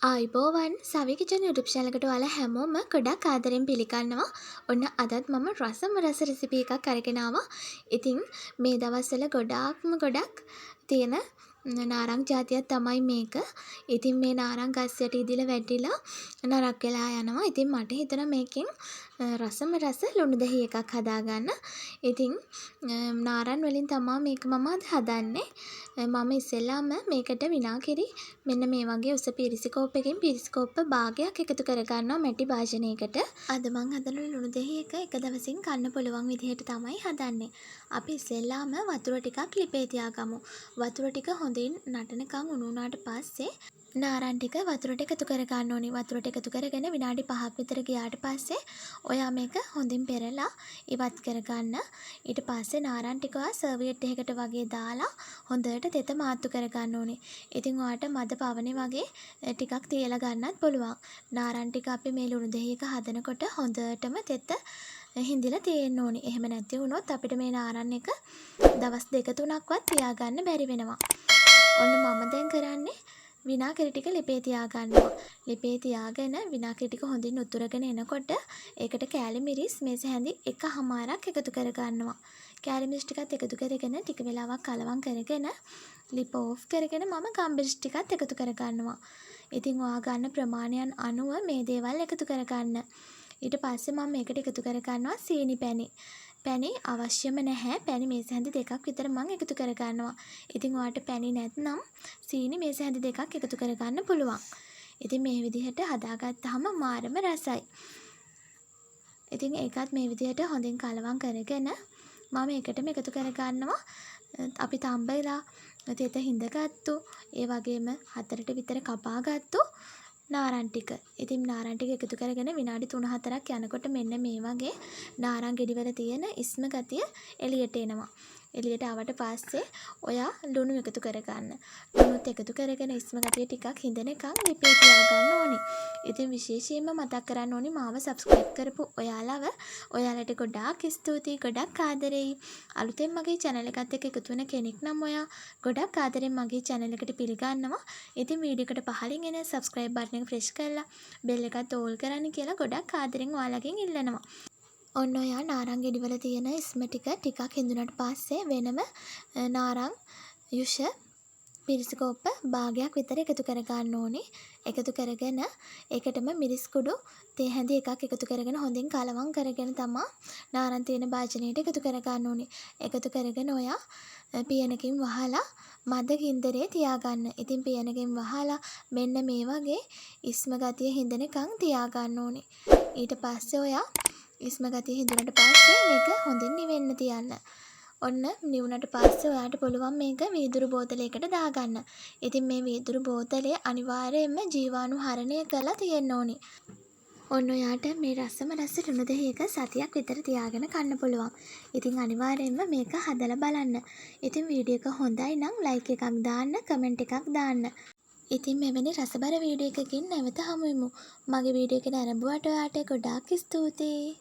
ආයුබෝවන්, සවි kitchen YouTube channel එකට ඔයාලා හැමෝම ගොඩක් ආදරෙන් පිළිගන්නවා. ඔන්න අදත් මම රසම රස රෙසිපි එකක් අරගෙන ආවා. ඉතින් මේ දවස්වල ගොඩාක්ම ගොඩක් තියෙන නාරං ජාතියක් තමයි මේක. ඉතින් මේ නාරං ගස් යට ඉදිලා වැටිලා නරක් වෙලා යනවා. ඉතින් මට හිතුණා මේකෙන් රසම රස ලුණු දෙහි එකක් හදාගන්න. ඉතින් නාරන් වලින් තමා මේක මම අද හදන්නේ. මම ඉස්සෙල්ලාම මේකට විනාකිරි මෙන්න මේ වගේ උස පිරිසි කෝප්පකින් පිරිසි කෝප්ප භාගයක් එකතු කරගන්නවා මැටි භාජනයකට. අද මං හදන ලුණු දෙහි එක එක දවසින් කන්න පුළුවන් විදිහට තමයි හදන්නේ. අපි ඉස්සෙල්ලාම වතුර ටිකක් ලිපේ තියාගමු. වතුර ටික හොඳින් නටනකම් උණු වුණාට පස්සේ නාරන් ටික වතුරට එකතු කරගන්න ඕනි. වතුරට එකතු කරගෙන විනාඩි 5ක් විතර ගියාට පස්සේ ඔයා මේක හොඳින් පෙරලා ඉවත් කරගන්න. ඊට පස්සේ නාරන් ටික ඔයා සර්වියට් එකකට වගේ දාලා හොඳට තෙත මාත්තු කරගන්න ඕනි. ඉතින් ඔයාට මද පවනේ වගේ ටිකක් තියලා ගන්නත් පුළුවන්. නාරන් ටික අපි මේ ලුණු දෙහි එක හදනකොට හොඳටම තෙත හිඳිලා තියෙන්න ඕනි. එහෙම නැති වුණොත් අපිට මේ නාරන් එක දවස් දෙක තුනක්වත් තියාගන්න බැරි වෙනවා. ඔන්න මම දැන් කරන්නේ විනාකිරි ටික ලිපේ තියාගන්නවා. ලිපේ තියාගෙන විනාකිරි ටික හොඳින් උතුරගෙන එනකොට ඒකට කෑලි මිරිස් මේස හැඳි 1.5ක් එකතු කරගන්නවා. කෑලි මිරිස් ටිකත් එකතු කරගෙන ටික වෙලාවක් කලවම් කරගෙන ලිප ඕෆ් කරගෙන මම ගම්මිරිස් ටිකත් එකතු කරගන්නවා. ඉතින් ඔයා ගන්න ප්‍රමාණයන් අනුව මේ දේවල් එකතු කරගන්න. ඊට පස්සේ මම මේකට එකතු කරගන්නවා සීනි පැණි. පැණි අවශ්‍යම නැහැ. පැණි මේස හැඳි දෙකක් විතර මං එකතු කරගන්නවා. ඉතින් ඔයාට පැණි නැත්නම් සීනි මේස හැඳි දෙකක් එකතු කරගන්න පුළුවන්. ඉතින් මේ විදිහට හදාගත්තාම මාරම රසයි. ඉතින් ඒකත් මේ විදිහට හොඳින් කලවම් කරගෙන මම ඒකටම එකතු කරගන්නවා අපි තම්බලා තෙත හිඳගත්තු, ඒ වගේම හතරට විතර කපාගත්තු නාරන් ටික. ඉතින් නාරන් ටික එකතු කරගෙන විනාඩි 3-4ක් යනකොට මෙන්න මේ වගේ නාරන් ගෙඩිවල තියෙන ඉස්ම ගතිය එළියට එනවා. එළියට ආවට පස්සේ ඔයා ලුණු එකතු කරගන්න. ලුණුත් එකතු කරගෙන ඉස්ම ගතිය ටිකක් හිඳෙනකන් ලිපේ තියාගන්න ඕනි. ඉතින් විශේෂයෙන්ම මතක් කරන්න ඕනි මාව සබ්ස්ක්‍රයිබ් කරපු ඔයාලව, ඔයාලට ගොඩාක් ස්තුතියි, ගොඩක් ආදරෙයි. අලුතෙන් මගේ චැනල් එකත් එක්ක එකතු වෙන කෙනෙක් නම් ඔයා ගොඩක් ආදරෙන් මගේ චැනල් එකට පිළිගන්නවා. ඉතින් වීඩියෝ එකට පහලින් එන සබ්ස්ක්‍රයිබ් බටන් එක ප්‍රෙස් කරලා බෙල් එකත් ඕල් කරන්න කියලා ගොඩක් ආදරෙන් ඔයාලගෙන් ඉල්ලනවා. ඔන්න ඔයා නාරං ගෙඩිවල තියෙන ඉස්ම ටික ටිකක් හිඳුනට පස්සේ වෙනම නාරං යුෂ පිරිසි කෝප්ප භාගයක් විතර එකතු කරගන්න ඕනේ. එකතු කරගෙන ඒකටම මිරිස් කුඩු තේ හැඳි එකක් එකතු කරගෙන හොඳින් කලවම් කරගෙන තමා නාරං තියෙන භාජනයට එකතු කරගන්න ඕනේ. එකතු කරගෙන ඔයා පියනකින් වහලා මද ගින්දරේ තියාගන්න. ඉතින් පියනකින් වහලා මෙන්න මේ වගේ ඉස්ම ගතිය හිඳෙනකන් තියාගන්න ඕනේ. ඊට පස්සේ ඔයා ඉස්ම ගතිය හිඳුනට පස්සේ මේක හොඳින් නිවෙන්න තියන්න. ඔන්න නිවුනට පස්සේ ඔයාට පුළුවන් මේක වීදුරු බෝතලයකට දාගන්න. ඉතින් මේ වීදුරු බෝතලය අනිවාර්යයෙන්ම ජීවාණු හරණය කරලා තියෙන්න ඕනි. ඔන්න ඔයාට මේ රසම රස ලුණු දෙහි එක සතියක් විතර තියාගෙන කන්න පුළුවන්. ඉතින් අනිවාර්යයෙන්ම මේක හදලා බලන්න. ඉතින් වීඩියෝ එක හොඳයි නම් ලයික් එකක් දාන්න, කමෙන්ට් එකක් දාන්න. ඉතින් මෙවැනි රසබර වීඩියෝ එකකින් නැවත හමු වෙමු. මගේ වීඩියෝ එක නැරඹුවට ඔයාට ගොඩාක් ස්තුතියි.